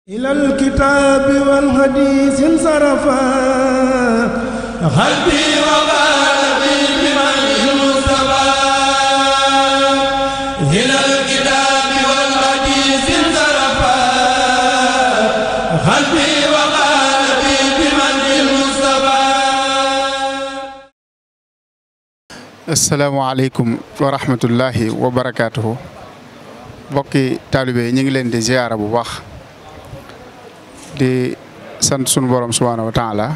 ilal kitaabi wal hadiis insarafa qalbi wa qalbi biman Mustafa ilal kitaabi wal hadiis insarafa qalbi wa qalbi biman Mustafa. Assalaamu aleykum wa rahmatullahi wa barakaatuhu. Mbokki taalibe ñu ngi leen di ziyaara bu baax. di sant sunu borom subhaanahu wa taala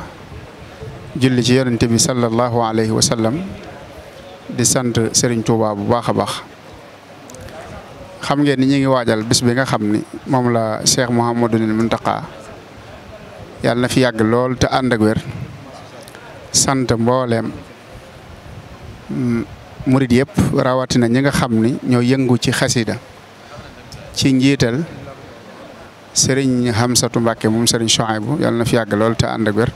julli ci yonente bi sallallahu alayhi wa sallam di sant Serigne Touba bu baax a baax. xam ngeen ni ñu ngi waajal bis bi nga xam ni moom la Cheikh Mouhamadul Mountakha yàlla na fi yàgg lool te ànd ak wér sant mbooleem murid yëpp rawatina ñi nga xam ni ñoo yëngu ci xasida ci njiital Serigne Hamsatu Mbàkke moom Serigne Chouaïbou yàlla na fi yàgg lool te ànd ak wér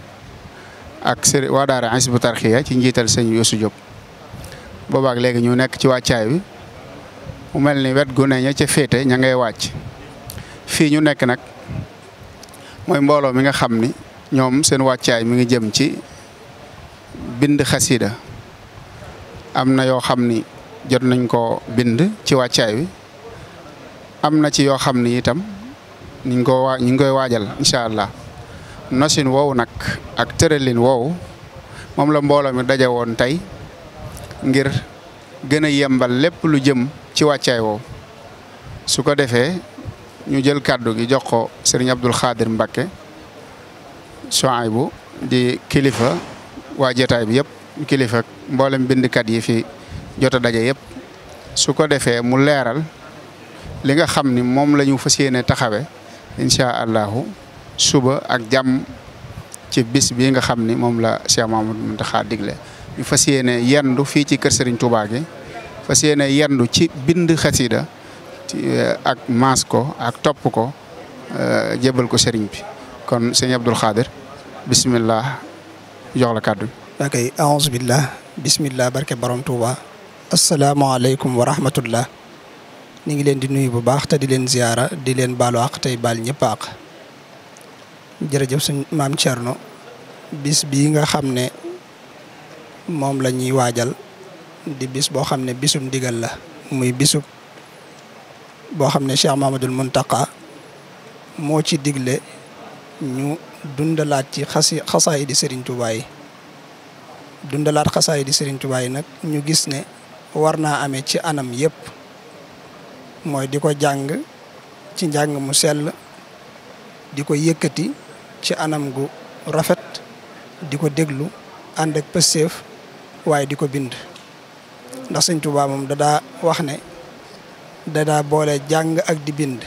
ak Serigne waa daara Hizbut Tarqiyyah ci njiital sëñ Youssou Diop boobaak léegi ñu nekk ci wàccaay bi mu mel ni wet gu ne ña ca féete ña ngay wàcc fii ñu nekk nag mooy mbooloo mi nga xam ni ñoom seen wàccaay mi ngi jëm ci bind xasida am na yoo xam ni jot nañ ko bind ci wàccaay bi am na ci yoo xam ni itam ñu ngi koy waajal incha allah nosin woowu nag ak tëralin woowu moom la mbooloo mi daje woon tey ngir gën a yembal lépp lu jëm ci wàccaay woowu su ko defee ñu jël kàddu gi jox ko Serigne Abdoul Khadir Mbacke Chouaïbou di kilifa waa jotaay bi yëpp kilifa mboolem bindkat yi fi jot a daje yëpp su ko defee mu leeral li nga xam ni moom la ñu fas yéene taxawe incha allahu suba ak jàmm ci bis bii nga xam ni moom la Cheikh Mouhamadou Mountakha digle ñu fas yéene yendu fii ci kër Serigne Touba gi fas yéene yendu ci bind xasida ak maas ko ak topp ko jébal ko Serigne bi kon sëñ Abdoul Khadir bismillah jox la kàddu ok aouzu billah bismillah barke borom Touba asalaamaaleykum wa rahmatullah ñu ngi leen di nuyu bu baax te di leen ziyaara di leen baalu àq tey baal ñëpp àq jërëjëf suñ maam Thierno bis bii nga xam ne moom la ñuy waajal di bis boo xam ne bisub ndigal la muy bisub boo xam ne Cheikh Mouhamadoul Mountakha moo ci digle ñu dundalaat ci xasaay di Serigne Touba yi dundalaat xasaay di Serigne Touba yi nag ñu gis ne war naa amee ci anam yëpp. mooy di ko jàng ci njàng mu sell di ko yëkkati ci anam gu rafet di ko déglu ànd ak pësseef waaye di ko bind ndax Sëñ Tuubaa moom dadaa wax ne dadaa boole jàng ak di bind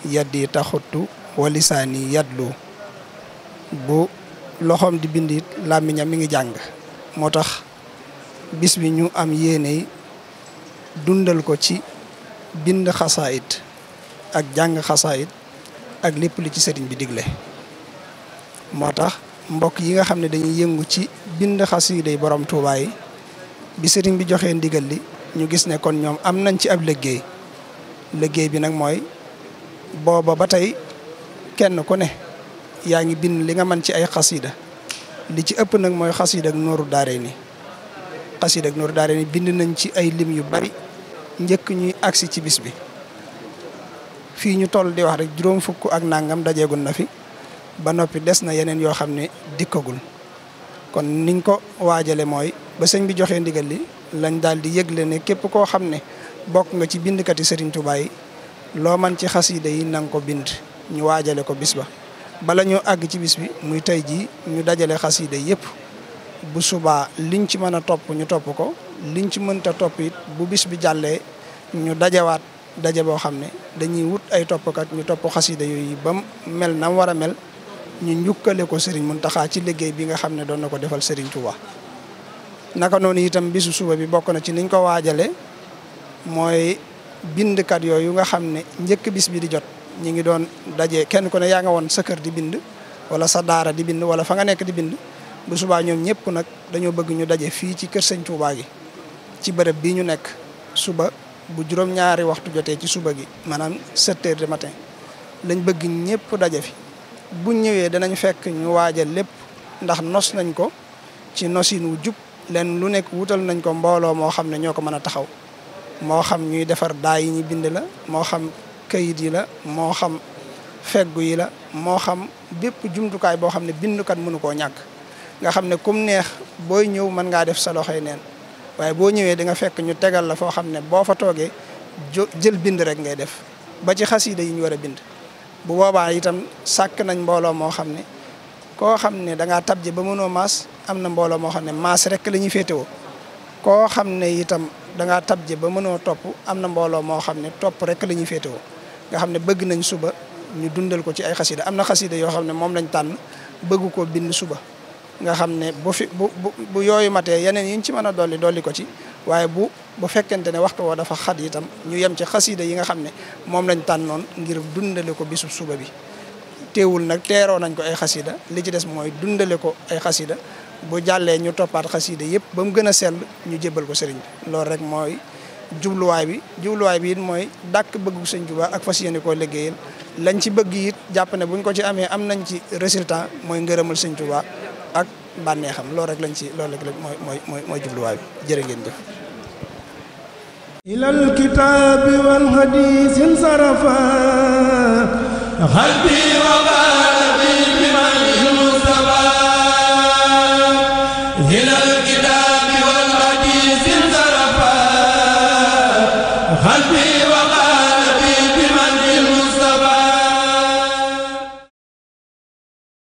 yaddi taxuttu wa lisaani yadlu bu loxoom di bind it làmmiñam mi ngi jàng moo tax bis bi ñu am yéene dundal ko ci bind xasaayit ak jàng xasaayit ak lépp li ci sëriñ bi digle moo tax mbokk yi nga xam ne dañuy yëngu ci bind xasida yi borom Tuubaa yi bi sëriñ bi joxee ndigal li ñu gis ne kon ñoom am nañ ci ab liggéey bi nag mooy booba ba tey kenn ku ne yaa ngi bind li nga mën ci ay xasida li ci ëpp nag mooy xasida ak Nooru Daarayni xasida ak Nooru Daarayni bind nañ ci ay lim yu bari njëkk ñuy agsi ci bis bi fii ñu toll di wax rek juróom fukk ak nangam dajeegul na fi ba noppi des na yeneen yoo xam ne dikkagul kon niñ ko waajale mooy ba sëñ bi joxee ndigal li lañ daal di yëgle ne képp koo xam ne bokk nga ci bindkati Serigne Touba yi loo man ci xasida yi na nga ko bind ñu waajale ko bis ba bala ñu àgg ci bis bi muy tey jii ñu dajale xasida yëpp bu subaa liñ ci mën a topp ñu topp ko liñ ci mënta topp it bu bis bi jàllee ñu dajawaat daje boo xam ne dañuy wut ay toppkat ñu topp xasida yooyu ba mel na war a mel ñu njukkale ko Serigne Mountakha ci liggéey bi nga xam ne doon na ko defal Serigne Touba. naka noonu itam bisu suba bi bokk na ci niñ ko waajale mooy bindkat yooyu nga xam ne njëkk bis bi di jot ñi ngi doon daje kenn ku ne yaa nga woon sa kër di bind wala sa daara di bind wala fa nga nekk di bind bu subaa ñoom ñëpp nag dañoo bëgg ñu daje fii ci kër Sëñ Touba gi ci bërëb bii ñu nekk suba bu juróom-ñaari waxtu jotee ci suba gi maanaam 7 heures du matin lañ bëgg ñëpp daje fi buñ ñëwee danañ fekk ñu waajal lépp ndax nos nañ ko ci nosin wu jub leen lu nekk wutal nañ ko mbooloo moo xam ne ñoo ko mën a taxaw moo xam ñuy defar daa yi ñu bind la moo xam kayit yi la moo xam feggu yi la moo xam bépp jumtukaay boo xam ne bindukat mënu koo ñàkk nga xam ne kum neex booy ñëw mën ngaa def sa loxoy neen waaye boo ñëwee di nga fekk ñu tegal la foo xam ne boo fa toogee jël bind rek ngay def ba ci xasida yi ñu war a bind bu boobaa itam sàkk nañ mbooloo moo xam ne koo xam ne da ngaa tabje ba mënoo maas am na mbooloo moo xam ne maas rek la ñuy féetewoo koo xam ne itam da ngaa tabje ba mënoo topp am na mbooloo moo xam ne topp rek la ñuy féetewoo nga xam ne bëgg nañ suba ñu dundal ko ci ay xasida am na xasida yoo xam ne moom lañ tànn bëgg koo bind suba nga xam ne bu yooyu matee yeneen yi ñu ci mën a dolli ko ci waaye bu fekkente ne waxtu woo dafa xat itam ñu yem ci xasida yi nga xam ne moom lañ tànnoon ngir dundale ko bisu suba bi teewul nag teeroo nañ ko ay xasida li ci des mooy dundale ko ay xasida bu jàllee ñu toppaat xasida yëpp ba mu gën a sell ñu jébbal ko sëriñ bi loolu rek mooy jubluwaay bi it mooy dàkk bëggu sëñ Tuubaa ak fas yéene koo liggéeyal lañ ci bëgg it jàpp ne buñ ko ci amee am nañ ci résultat mooy ngërëmal sëñ Tuubaa ak bànneexam loolu rek mooy jubluwaay bi jërë ngeen jëf ilal kitaabi wal hadiis sarafa qalbi wa qalbi biman mustafa ilal kitaabi wal hadiis sarafa qalbi